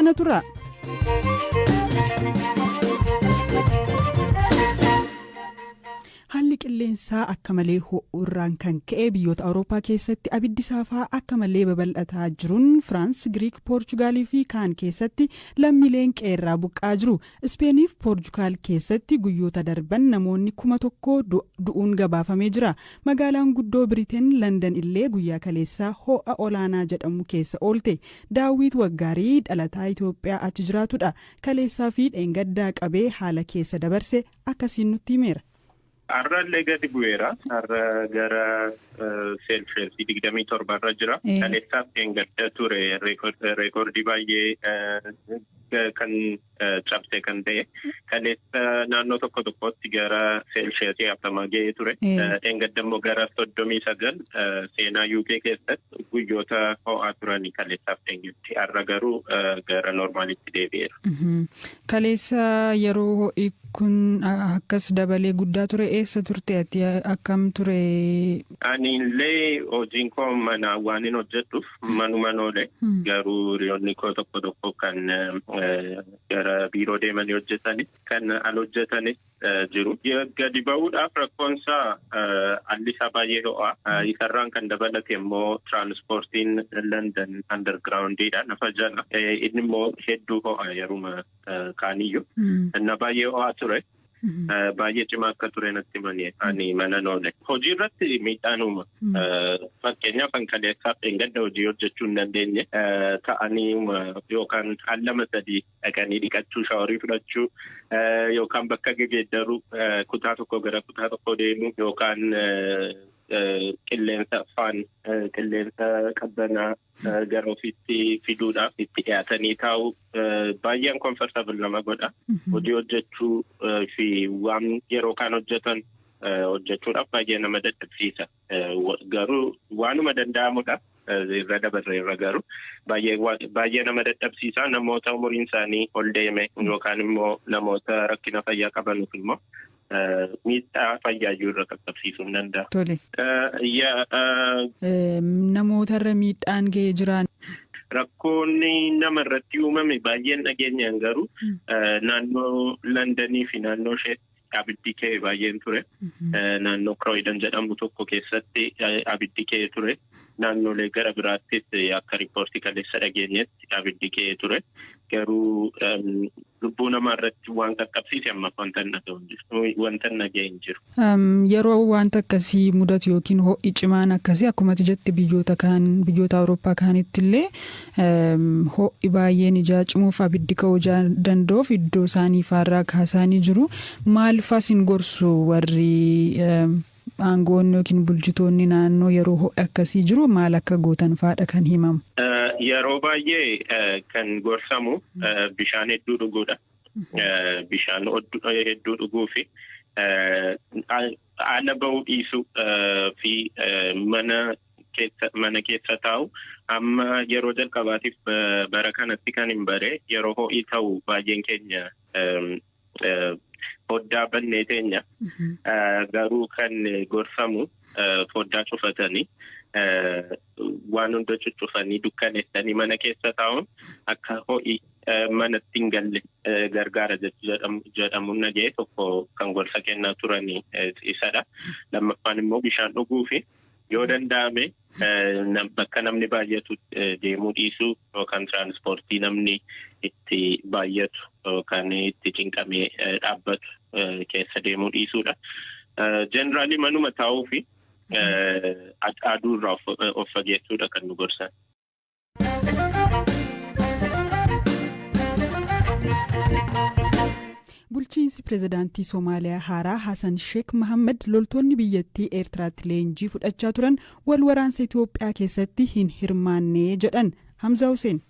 Kana tura. Haalli qilleensaa akka malee ho'u irraan kan ka'e biyyoota Awurooppaa keessatti abiddi saafaa akka malee babal'ataa jiruun Firaans, Giriik, Poorchugaalii fi kaan keessatti lammiileen qe'eerraa buqqa'aa jiru. Ispeeniif Poorchugaal keessatti guyyoota darban namoonni 1000 du'uun gabaafamee jira. Magaalaan guddoo Biriteen Landan illee guyyaa kaleessaa ho'a olaanaa jedhamu keessa oolte. Daawwiit Waggaarii dhalataa Itoophiyaa achi jiraatudha. Kaleessaa fi dheengaddaa qabee haala keessa dabarse akkasiin nutti himeera. Har'a illee gadi bu'eera. Har'a gara seelsheesii 27 irra jira. Kaleessaaf dheengadda ture reekoordii baay'ee kan cabse kan ta'e. Kaleessa naannoo tokko tokkotti gara seelsheesii 40 ga'ee ture. Dheengadda immoo gara 39 seenaa UK keessatti guyyoota ho'aa turanii kaleessaaf dheengaddi. Har'a garuu gara noormaalitti deebi'eera. Kaleessa yeroo ho'i kun akkas dabalee guddaa ture eessa turte ati akkam ture? Ani illee hojiin koo mana waan hin hojjedhuuf manuman oole. Garuu hiriyoonni koo tokko tokko kan gara biiroo deemanii hojjetanis kan al hojjetanis jiru. Gadi ba'uudhaaf rakkoon isaa alli isaa baay'ee ho'a. Isarraan kan dabalate immoo tiraanspoortiin London undergroundiidha lafa jala. Inni immoo hedduu ho'a yeruma kaaniyyuu. Inna baay'ee ho'aa ture. Baay'ee cimaa akka ture natti himani ani mana oole. Hojii irratti miidhaan uuma. Fakkeenyaaf kan kaleessaaf dheengadda hojii hojjechuu hin dandeenye ta'anii yookaan al lama sadii dhaqanii dhiqachuu, shaaworii fudhachuu yookaan bakka gegeeddaruu, kutaa tokko gara kutaa tokko deemuu yookaan qilleensa faan qilleensa qabbanaa gara ofiitti fiduudhaaf itti dhiyaatanii taa'u baay'een comfortable nama godha. Hojii hojjechuu fi waan yeroo kaan hojjetan hojjechuudhaaf baay'ee nama dadhabsiisa. Garuu waanuma danda'amudha. Irra dabarre irra garuu baay'ee nama dadhabsiisa. Namoota umuriin isaanii ol deeme yookaan immoo namoota rakkina fayyaa qabanuuf immoo miidhaa fayyaayyuu irra qaqqabsiisuu hin danda'a. Tole. Namootarra miidhaan ga'ee jiraan. Rakkoonni nama irratti uumame baay'een dhageenyaan garuu naannoo Londonii fi naannoo isheetti abiddi ka'e baay'een ture. Naannoo Croydon jedhamu tokko keessatti abiddi ka'e ture. Naannolee gara biraattis akka riippoortii kaleessa dhageenyetti abiddi ka'e ture. Garuu lubbuu namaa irratti waan qaqqabsiise ammaaf wanta hin dhaga'e hin jiru. Yeroo wanta akkasii mudatu yookiin ho'i cimaan akkasii akkuma ati jette biyyoota kaan biyyoota Awurooppaa kaanitti illee ho'i baay'een ijaa cimuuf abiddi ka'uu danda'uuf iddoo isaanii faarraa kaasaanii jiru. Maal faa isin gorsu warri aangoonni yookiin bulchitoonni naannoo yeroo ho'i akkasii jiru maal akka gootan faadha kan himamu? Yeroo baay'ee kan gorsamu bishaan hedduu dhuguudha. Bishaan hedduu dhuguu fi ala ba'uu dhiisuu fi mana keessa taa'u. Amma yeroo jalqabaatiif bara kanatti kan hin bare, yeroo ho'i ta'u baay'een keenya foddaa bannee teenya. Garuu kan gorsamu foddaa cufatanii, waan hunda cuccufanii, dukkaneessanii mana keessa taa'uun akka ho'i manatti hin galle gargaara jedhamuun dhaga'e. Tokko kan gorsa kennaa turanii isadha. Lammaffaan immoo bishaan dhuguu fi yoo danda'ame bakka namni baay'atu deemuu dhiisuu yookaan tiraanspoortii namni itti baay'atu yookaan itti cinqamee dhaabbatu keessa deemuu dhiisuudha. Generally manuma taa'uu fi aduu irraa of fageessuudha kan nu gorsan. Bulchiinsi pirezidaantii Somaaliyaa haaraa Hasan Sheek Mahammad loltoonni biyyattii Eertiraatti leenjii fudhachaa turan wal waraansa Itoophiyaa keessatti hin hirmaanne jedhan. Hamza Hussein.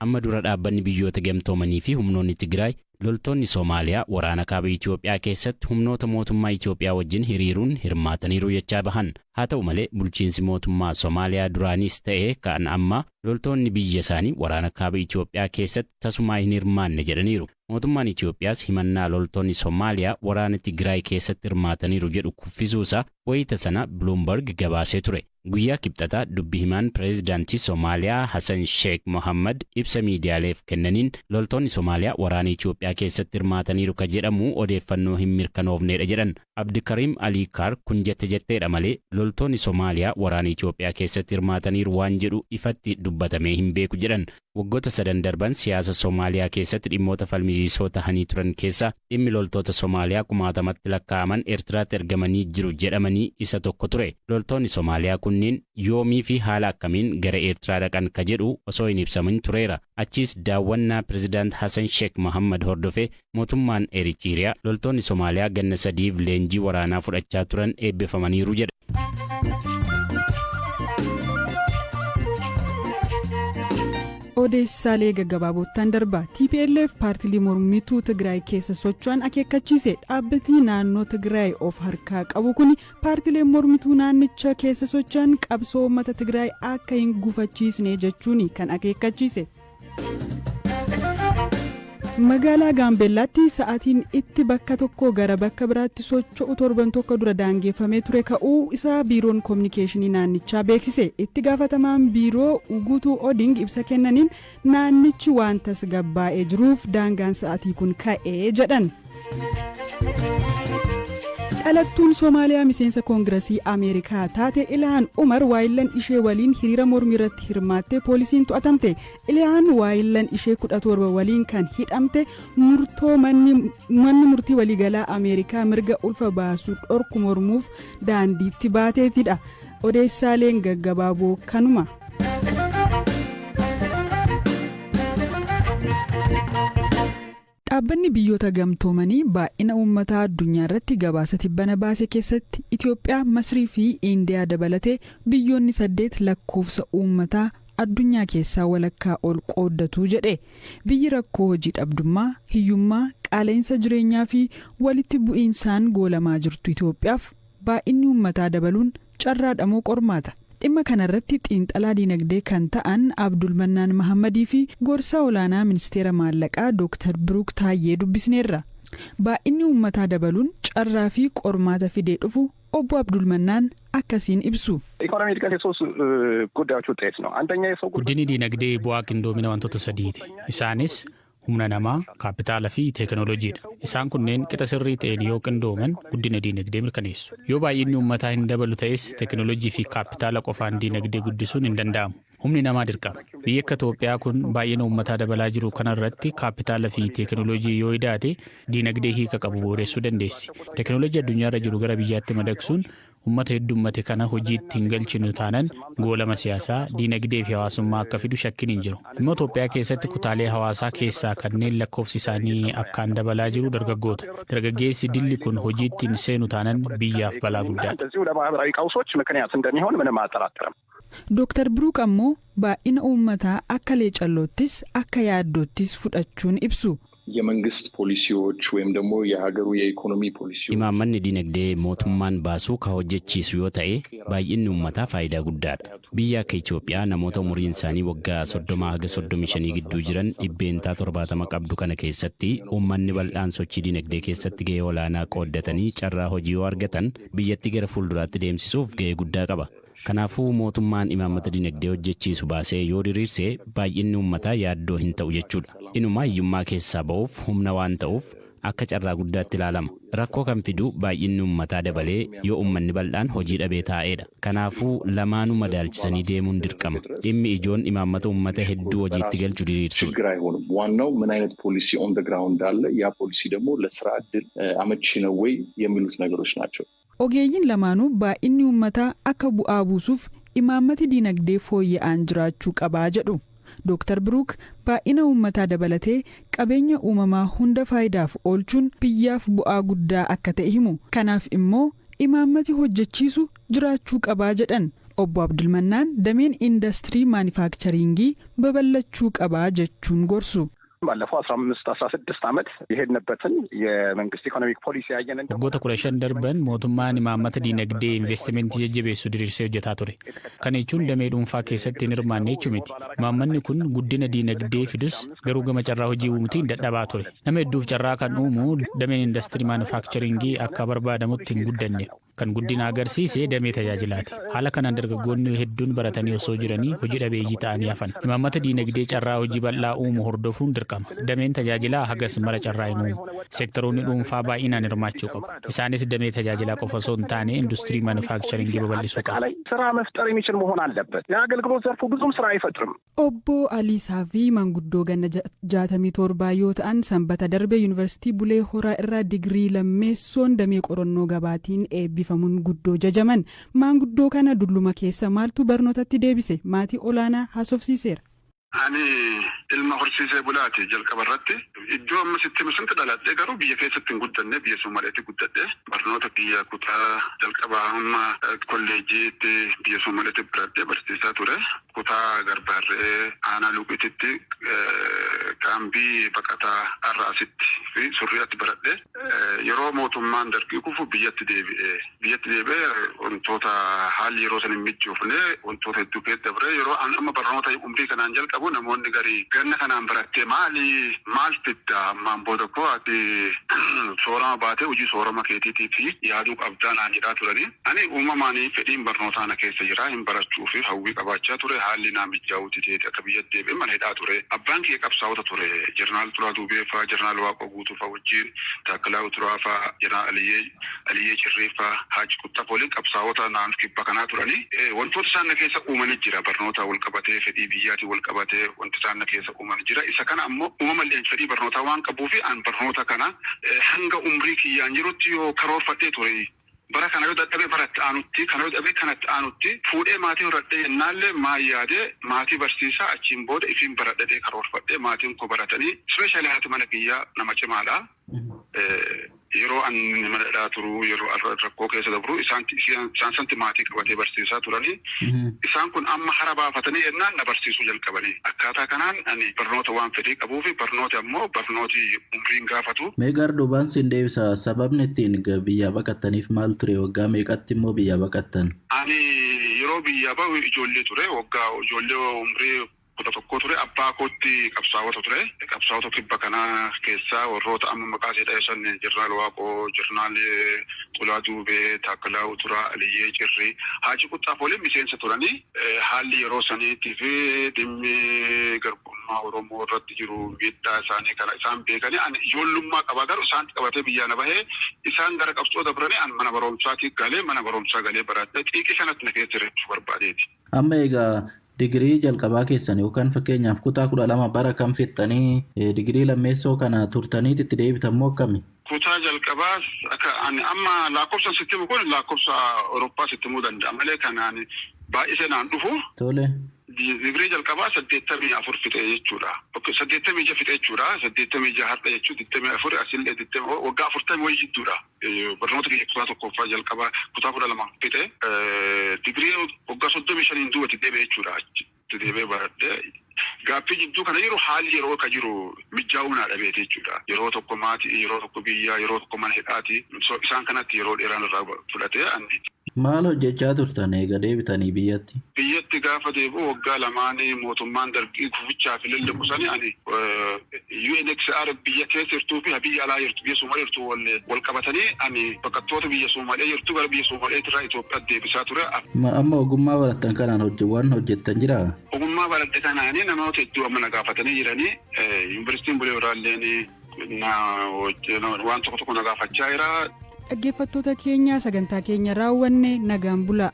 Amma dura Dhaabbanni Biyyoota Gamtoomanii fi humnoonni Tigraay loltoonni Soomaaliyaa waraana kaaba Itoophiyaa keessatti humnoota mootummaa Itoophiyaa wajjin hiriiruun hirmaataniiru jechaa bahan. Haa ta'u malee, bulchiinsi mootummaa Soomaaliyaa duraanis ta'e kan ammaa loltoonni biyya isaanii waraana kaaba Itoophiyaa keessatti tasumaa hin hirmaanne jedhaniiru. Mootummaan Itoophiyaas himannaa loltoonni Soomaaliyaa waraana Tigraay keessatti hirmaataniiru jedhu kuffisuusaa Wayita sana Bloomberg gabaasee ture. Guyyaa Kibxataa dubbi himaan pireezidaantii Somaaliyaa Hassan Sheekh Mohammad ibsa miidiyaaleef kennaniin, loltoonni Somaaliyaa waraana Itoophiyaa keessatti hirmaataniiru ka jedhamu odeeffannoo hin mirkanoofnedha jedhan. Abdikariim Alii Kaar kun jette jetteedha malee loltoonni Somaaliyaa waraana Itoophiyaa keessatti hirmaataniiru waan jedhu ifatti dubbatamee hin beeku jedhan. Waggoota 3n darban siyaasa Somaaliyaa keessatti dhimmoota falmisiisoo tahanii turan keessaa dhimmi loltoota Somaaliyaa kumaatamatti lakkaa'aman Eertiraatti ergamanii jiru jedhamanii isa tokko ture. Loltoonni Somaaliyaa kunniin yoomii fi haala akkamiin gara Eertiraa dhaqan ka jedhu osoo hin ibsamin tureera. Achiis daawwannaa Pireezidaant Hassan Sheekh Mohammad hordofee mootummaan Eritiiriyaa loltoonni Somaaliyaa ganna 3f leenjii waraanaa fudhachaa turan eebbifamaniiru jedha. Odeessaalee gaggabaabottan darba. TPLF paartilee mormituu Tigraay keessa socho'an akeekkachiise. Dhaabbatni naannoo Tigraay of harkaa qabu kun paartileen mormituu naannicha keessa socho'an qabsoo uummata Tigraay akka hin gufachiisne jechuun kan akeekkachiise. Magaalaa Gaambeellaatti sa'aatiin itti bakka tokko gara bakka biraatti socho'u torban tokko dura daangeffamee ture ka'uu isaa biiroon koominikeeshinii naannichaa beeksise. Itti gaafatamaan biiroo Ugutuu Oding ibsa kennaniin, naannichi waan tasgabbaa'ee jiruuf daangaan sa'aatii kun ka'ee jedhan. Dhalattuun Soomaaliyaa miseensa Koongirasii Ameerikaa taate Ilhaan Umar waayillan ishee waliin hiriira mormii irratti hirmaattee poolisiin to'atamte. Ilhaan waayillan ishee 17 waliin kan hidhamte murtoo manni murtii waliigalaa Ameerikaa mirga ulfa baasuu dhorku mormuuf daandiitti baateetidha. Odeessaaleen gaggabaaboo kanuma. Dhaabbanni Biyyoota Gamtoomanii baay'ina uummataa addunyaa irratti gabaasa tibbana baase keessatti Itoophiyaa, Masrii fi Indiyaa dabalatee biyyoonni saddeet lakkoofsa uummataa addunyaa keessaa walakkaa ol qooddatu jedhe. Biyyi rakkoo hojii dhabdummaa, hiyyummaa, qaala'insa jireenyaa fi walitti bu'iinsaan goolamaa jirtu Itoophiyaaf baay'inni uummataa dabaluun carraadha moo qormaata? Dhimma kanarratti xiinxalaa diinagdee kan ta'an Abdulmannaan Mahammadii fi gorsaa olaanaa ministeera maallaqaa Dooktar Biruuk Taayyee dubbisneerra. Baay'inni uummataa dabaluun carraa fi qormaata fidee dhufu obbo Abdulmannaan akkasiin ibsu. ኢኮኖሚ እድገት የሶስት ጉዳዮች ውጤት ነው። አንደኛ የሰው Guddinni diinagdee bu'aa qindoomina wantoota sadiiti. Isaanis humna namaa, kaapitaala fi teekinooloojiidha. Isaan kunneen qixa sirrii ta'een yoo qindooman guddina diinagdee mirkaneessu. Yoo baay'inni uummataa hin dabalu ta'es, teekinooloojii fi kaapitaala qofaan diinagdee guddisuun hin danda'amu. Humni namaa dirqama. Biyyi akka Itoophiyaa kun baay'ina uummataa dabalaa jiru kanarratti kaapitaala fi teekinooloojii yoo idaate diinagdee hiika qabu booressuu dandeessi. Teekinooloojii addunyaarra jiru gara biyyaatti madaqsuun uummata heddummate kana hojiitti hin galchinu taanan goolama siyaasaa, diinagdee fi hawaasummaa akka fidu shakkiin hin jiru. Immoo Itoophiyaa keessatti kutaalee hawaasaa keessaa kanneen lakkoofsi isaanii akkaan dabalaa jiru dargaggoota. Dargaggeessi dilli kun hojiitti hin seenu taanan biyyaaf balaa guddaadha. እንደዚሁ ለማህበራዊ ቀውሶች ምክንያት እንደሚሆን ምንም አያጠራጥርም። Dooktar Biruuk ammoo baay'ina uummataa akka leecalloottis akka yaaddoottis fudhachuun ibsu. የመንግስት ፖሊሲዎች ወይም ደግሞ የሀገሩ የኢኮኖሚ ፖሊሲዎች Imaammanni dinagdee mootummaan baasuu ka hojjechiisu yoo ta'e baay'inni uummataa faayidaa guddaadha. Biyya akka Itoophiyaa namoota umuriin isaanii waggaa 30 haga 35 gidduu jiran 70% qabdu kana keessatti uummanni bal'aan sochii dinagdee keessatti gahee olaanaa qooddatanii carraa hojii yoo argatan biyyattii gara fuulduraatti deemsisuuf gahee guddaa qaba. Kanaafuu mootummaan imaammata dinagdee hojjechiisu baasee yoo diriirse baay'inni uummataa yaaddoo hin ta'u jechuudha. Inumaa hiyyummaa keessaa ba'uuf humna waan ta'uuf akka carraa guddaatti ilaalama. Rakkoo kan fidu baay'inni uummataa dabalee yoo uummanni bal'aan hojii dhabee taa'edha. Kanaafuu lamaanuu madaalchisanii deemuun dirqama. Dhimmi ijoon imaammata uummata hedduu hojiitti galchu diriirsuudha. ችግር አይሆንም። ዋናው ምን አይነት ፖሊሲ ኦን ዘ ግራውንድ አለ፣ ያ ፖሊሲ ደግሞ ለስራ እድል አመቺ ነው ወይ የሚሉት ነገሮች ናቸው። Ogeeyyiin lamaanuu baay'inni uummataa akka bu'aa buusuuf imaammati diinagdee fooyya'aan jiraachuu qabaa jedhu. Dooktar Biruuk baay'ina uummataa dabalatee qabeenya uumamaa hunda faayidaaf oolchuun biyyaaf bu'aa guddaa akka ta'e himu. Kanaaf immoo imaammati hojjechiisu jiraachuu qabaa jedhan. Obbo Abdulmannaan dameen indastirii maanifaakcharingii babal'achuu qabaa jechuun gorsu. ባለፈው 15 16 ዓመት የሄድንበትን የመንግስት economic policy ያየን እንደሆነ Waggoota 15 darban mootummaan imaammata diinagdee investimentii jajjabeessu diriirsee hojjetaa ture. Kana jechuun damee dhuunfaa keessatti hin hirmaanne jechuu miti. Imaammanni kun guddina diinagdee fidus, garuu gama carraa hojii uumuutiin dadhabaa ture. Nama hedduuf carraa kan uumu dameen industirii maanufakcharingii akka barbaadamutti hin guddanne. Kan guddina agarsiise damee tajaajilaati. Haala kanaan dargaggoonni hedduun baratanii osoo jiranii hojii dhabeeyyii ta'anii hafan. Imaammata diinagdee carraa hojii bal'aa uumu hordofuun dirqama. Dameen tajaajilaa hagas mara carraa hin uumu. Seektaroonni dhuunfaa baay'inaan hirmaachuu qabu. Isaanis damee tajaajilaa qofa osoo hin taane industirii maanufakcharingii babal'isuu qabu. አጠቃላይ ስራ መፍጠር የሚችል መሆን አለበት። የአገልግሎት ዘርፉ ብዙም ስራ አይፈጥርም። Obbo Alii Saafii maanguddoo ganna 67 yoo ta'an, Sanbata darbe Yuunivarsiitii Bulee Horaa irraa digirii lammeessoon damee qorannoo gabaatiin eebbifamuun guddoo jajaman. Maanguddoo kana dulluma keessa maaltu barnootatti deebise? Maatii olaanaa haasofsiiseera. Ani ilma horsiisee bulaati jalqaba irratti. Iddoo amma sitti himu dhaladhee, garuu biyya keessatti hin guddanne, biyya Somaaleetti guddadhe. Barnoota biyya kutaa jalqabaa hamma kolleejiitti biyya Somaaleetti baradhee barsiisaa ture. Kutaa Garbaarree, aanaa Luqititti, kaambii baqataa Arraasitti fi Surriyaatti baradhe. Yeroo mootummaan Dargii kufu biyyatti deebi'e. Biyyatti deebi'ee wantoota haalli yeroo san hin mijoofne, wantoota hedduu keessa dabre. Yeroo amma barnoota umrii kanaan jalqabu, namoonni garii ganna kanaan barattee maali, maal fidda, ammaan booda koo ati soorama baatee hojii soorama keetiitii fi yaaduu qabdaa naan jedhaa turani. Ani uumamaan fedhiin barnootaa na keessa jira, hin barachuu fi hawwii qabaachaa ture. Haalli naa mijaa'uuti ta'e akka biyyatti deebi'e mana hidhaa ture. Abbaan kee qabsaa'ota ture. Jeneraal Turaa Duubee fa'aa, Jeneraal Waaqoo Guutuu fa'aa wajjin, Taakkalaa Uturaa fa'aa, Jeneraal Aliyyee Cirree fa'aa, Haaji Kuttaaf waliin qabsaa'ota naannoo kibba kanaa turani. Wantoota isaan na keessa uumanii jira. Barnoota wal qabatee, fedhii biyyaatiin wal qabatee wanti isaan na keessa uumanii jira. Isa kana ammoo uumamallee fedhii barnootaa waan qabuufi an barnoota kana hanga umrii kiyyaan jirutti yoo karoorfadhee ture, bara kana yoo dadhabee baratti aanutti, kana yoo dadhabee kanatti aanutti, fuudhee maatii horadhee jennaallee maa yaadee maatii barsiisaa, achiin booda ifiin baradhadhee karoorfadhee, maatiin koo baratanii, especially haati mana kiyyaa nama cimaadha. Yeroo an mana hidhaa turu, yeroo rakkoo keessa dabru, isaan santi maatii qabatee barsiisaa turanii. Isaan kun amma hara baafatanii jennaan na barsiisuu jalqabanii. Akkaataa kanaan ani barnoota waan fedhii qabuu fi barnooti ammoo barnooti umriin gaafatu. Mee garduubaan siin deebisa, sababni ittiin biyyaa baqattaniif maal ture? Waggaa meeqatti immoo biyyaa baqattan? Ani yeroo biyyaa bahu ijoollee ture, waggaa ijoollee umrii 11 ture. Abbaa kootti qabsaa'ota ture. Qabsaa'ota kibba kanaa keessaa warroota amma maqaa ishee dhaheessan, Jeneraal Waaqoo, Jeneraal Xulaa Duubee, Taakkalaa Uturaa, Aliyyee Cirrii, Haaji Quxxaaf waliin miseensa turanii. Haalli yeroo saniitii fi dhimmi garbummaa Oromoo irratti jiru, miidhaa isaanii kana isaan beekanii, ani ijoollummaa qabaa, garuu isaan qabatee biyyaa na bahee, isaan gara qabsoo dabranii, an mana barumsaatii galee, mana barumsaa galee baradhee, xiiqii sanatti na keessa jiraachuu barbaadeeti. Amma egaa digirii jalqabaa keessan yookaan fakkeenyaaf kutaa 12 bara kam fixxanii, digirii lammeessoo kana turtaniit itti deebitan moo akkami? Kutaa jalqabaas akka ani amma lakkoofsa sitti himu kun lakkoofsa Awurooppaa sitti himuu danda'a malee kanaan baay'isee naan dhufu. Tole. Digirii jalqabaa 84 fixe jechuudha. 86 fixe jechuudha. 86 har'a jechuun 24 asillee digdamii waggaa 40 wayii jidduudha. Barnoota kiyya kutaa tokkoffaa jalqabaa kutaa 12 fixe. Digirii waggaa 35n duubatti deebi'e jechuudha. Deebi'ee baradhee, gaaffii jidduu kana yeroo haalli yeroo akka jiru mijaa'uu naa dhabeeti jechuudha. Yeroo tokko maatii, yeroo tokko biyyaa, yeroo tokko mana hidhaati. Isaan kanatti yeroo dheeraan irraa fudhatee ani. Maal hojjechaa turtan eega deebitanii biyyatti? Biyyatti gaafa deebi'u waggaa lamaanii mootummaan Dargii kufichaa fi lallaqu sani, ani UNHCR biyya keessa jirtuu fi biyya alaa jirtu, biyya Soomalee jirtu wal qabatanii, ani baqattoota biyya Soomalee jirtu gara biyya Soomalee irraa Itoophiyaa deebisaa ture. Amma ogummaa barattan kanaan hojiiwwan hojjettan jiraa? Ogummaa baradhe kanaanii namoota hedduu amma na gaafatanii jiranii, yuunivarsiitiin Bulee Horaalleen waan tokko tokko na gaafachaa jira. Dhaggeeffattoota keenya, sagantaa keenya raawwanne, nagaan bula.